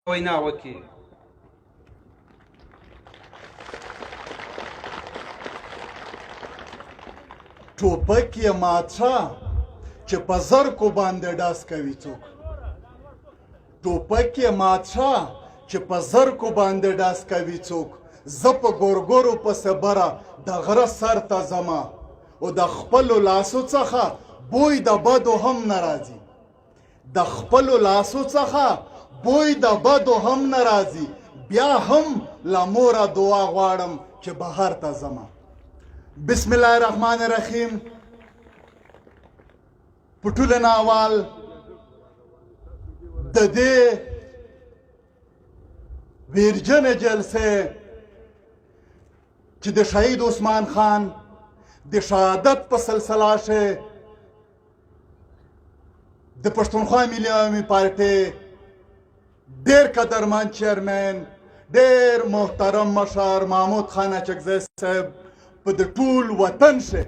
وینا وکړي. ټوپک یې مات شه چې په زرکو باندې ډز کوي څوک. ټوپک یې مات شه چې په زرکو باندې ډز کوي څوک. زه په ګورګورو پسې بره د غره سر ته ځمه او د خپلو لاسو څخه بوی د بدو هم نه راځي. د خپلو لاسو څخه بوی د بدو هم نه راځي. بیا هم له موره دعا غواړم چې بهر ته ځمه. بسم الله الرحمن الرحیم. په ټوله ناوال د دې ویرجنې جلسې چې د شهید عثمان خان د شهادت په سلسله شي د پښتونخوا ملي عوامي پارټۍ ډیر قدرمن چیرمن، ډیر محترم مشر محمود خان اچکزی صاحب په د ټول وطن شه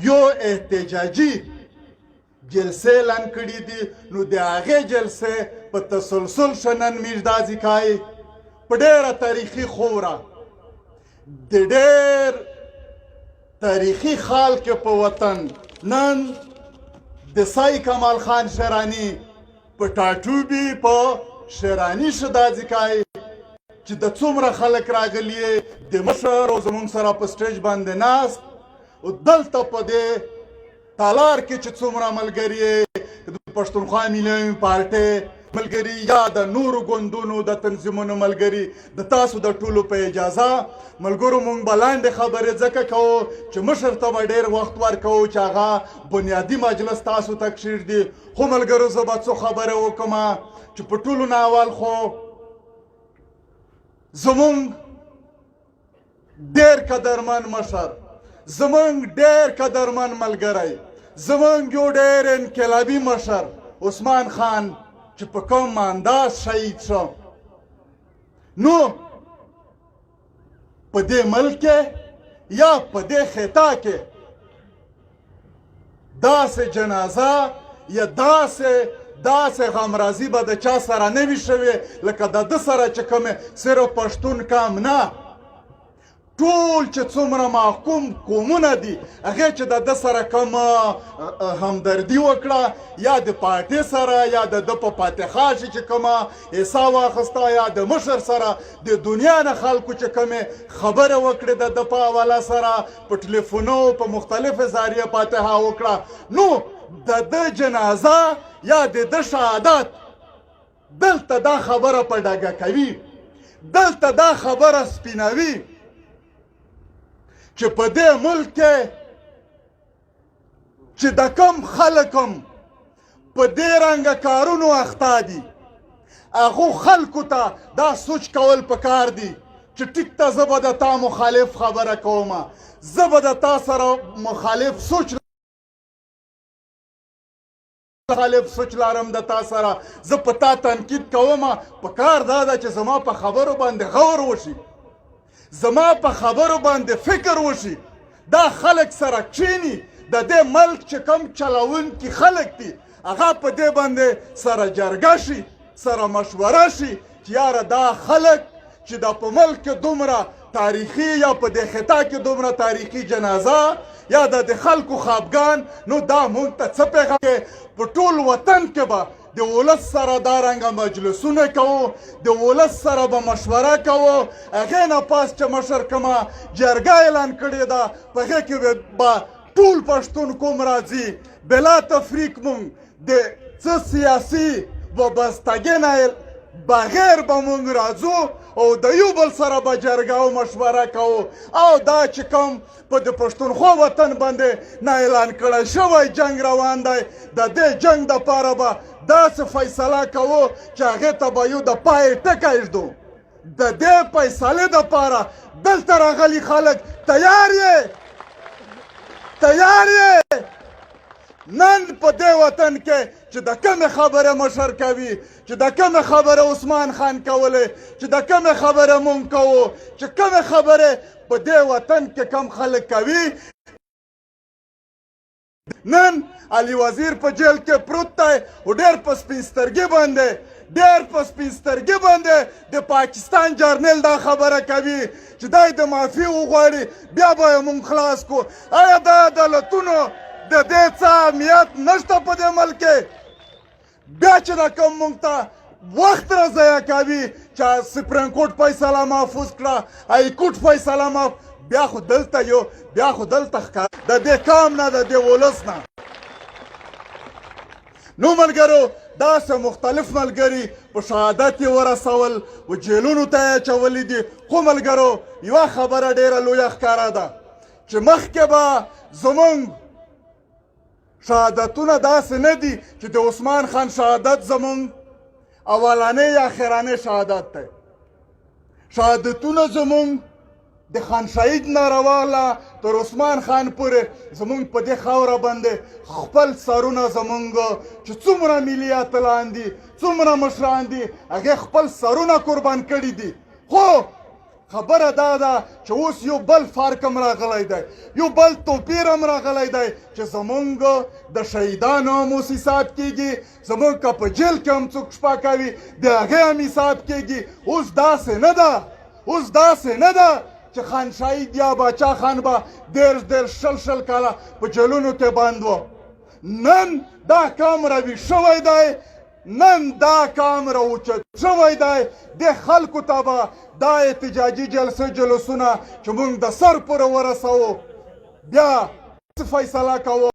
یو احتجاجي جلسې اعلان کړي دي. نو د هغې جلسې په تسلسل شنن میږ دا ځکای په ډیره تاریخي خوره د ډیر تاریخي خال کې په وطن نن د سای کمال خان شیرانی په ټاټوبي په شیرانی شدا ځکای چې د څومره خلک راغلي د مشر او زمونږ سره په سټیج باندې ناست او دلته په دې تالار کې چې څومره ملګري د پښتونخوا ملي پارټۍ ملګري یا د نورو ګوندونو د تنظیمونو ملګري، د تاسو د ټولو په اجازه ملګرو مونږ به لاندې خبرې ځکه کوو چې مشر ته به ډېر وخت ورکوو چې هغه بنیادي مجلس تاسو ته کښېږدي. خو ملګرو زه به څو خبرې وکړم چې په ټولو نه اول خو زمونږ ډېر قدرمن مشر، زمونږ ډېر قدرمن ملګری، زمونږ یو ډېر انقلابي مشر عثمان خان چې په کوم انداز شهید شو، نو په دې ملک کې یا په دې خطا کې داسې جنازه یا داسې غمرازي به د چا سره نه وي شوې لکه د ده سره چې کومې صرف پښتون کام نه، ټول چې څومره محکوم قومونه دي هغې چې د ده سره کوم همدردي وکړه یا د پارټي سره یا د ده په فاتحه شي چې کومه حصه واخیسته یا د مشر سره د دنیا نه خلکو چې کومې خبرې وکړې د ده په حواله سره په ټلیفونو په مختلفې ذریعه فاتحه وکړه، نو د ده جنازه یا د ده شهادت دلته دا خبره په ډاګه کوي، دلته دا خبره سپینوي چې په دې ملک کې چې د کم خلک هم په دې رنګه کارونو اخته دي هغو خلکو ته دا سوچ کول پکار دي چې ټیک ته زه به د تا مخالف خبره کوم، زه به د تا سره مخالف سوچ لرم، د تا سره زه په تا تنقید کوم. پکار دا ده چې زما په خبرو باندې غور وشي، زما په خبرو باندې فکر وشي. دا خلک سره کښیني، د دې ملک چې کوم چلوونکي خلک دي هغه په دې باندې سره جرګه شي، سره مشوره شي چې یاره دا خلک چې دا په ملک کې دومره تاریخي یا په دې خطا کې دومره تاریخي جنازه یا د خلکو خفګان، نو دا مونږ ته څه پیغام؟ په ټول وطن کې به د ولس سره دا رنګه مجلسونه کوو، د ولس سره به مشوره کوو. هغې نه پس چې مشر کومه جرګه اعلان کړې ده په هغې کې به ټول پښتون کوم راځي بلا تفریق، مونږ د څه سیاسي وابستګۍ نه بغیر به مونږ راځو او د یو بل سره به جرګه او مشوره کوو. او دا چې کوم په د پښتونخوا وطن باندې نه اعلان کړی شوی جنګ روان دی، د دې جنګ دپاره به داسې فیصله کوو چې هغې ته به یو د پای ټکی ږدو. د دې فیصلې دپاره دلته راغلي خلک تیار یې، تیار یې؟ نن په دې وطن کې چې د کومې خبرې مشر کوي، چې د کومې خبرې عثمان خان کولې، چې د کومې خبرې مونږ کوو، چې کومې خبرې په دې وطن کې کم خلک کوي، نن علي وزیر په جیل کې پروت دی او ډېر په سپین سترګي باندې ډېر په سپین سترګي باندې د پاکستان جرنیل دا خبره کوي چې دی د معافي وغواړي، بیا به یې مونږ خلاص کو. آیا دا عدالتونو د دې څه اهمیت نشته په دې ملک کې؟ بیا چې دا کوم مونږ ته وخت را ضایع کوي چې سپریم کورټ فیصله محفوظ کړه، های کورټ فیصله محفوظ، بیا خو دلته یو، بیا خو دلته ښکار د دې قام نه، د دې ولس نه. نو ملګرو، داسې مختلف ملګري په شهادت یې ورسول و جیلونو ته یې اچولي دي. خو ملګرو، یوه خبره ډېره لویه ښکاره ده چې مخکې به زمونږ شهادتونه داسې نه دي چې د عثمان خان شهادت زمونږ اولنی یا اخرنی شهادت دی. شهادتونه زمونږ د خان شهید نه راواخله تر عثمان خان پورې زمونږ په دې خاوره باندې خپل سرونه، زمونږ چې څومره ملي اتلان دي، څومره مشران دي، هغې خپل سرونه قربان کړي دي. خو خبره دا ده چې اوس یو بل فرق هم راغلی دی، یو بل توپیر هم راغلی دی چې زمونږ د شهیدانو هم اوس حساب کیږي. زمونږ که په جیل کې هم څوک شپه کوي، د هغې هم حساب کیږي. اوس داسې نه ده، اوس داسې نه ده چې خان شهید یا باچا خان به 30 30، 20 20 کاله په جیلونو کې بند و. نن دا کام روي شوی دی، نن دا کام راوچت شوی دی. د خلکو ته به دا احتجاجي جلسې جلوسونه چې موږ د سر پورې ورسوو، بیا څه فیصله کوو.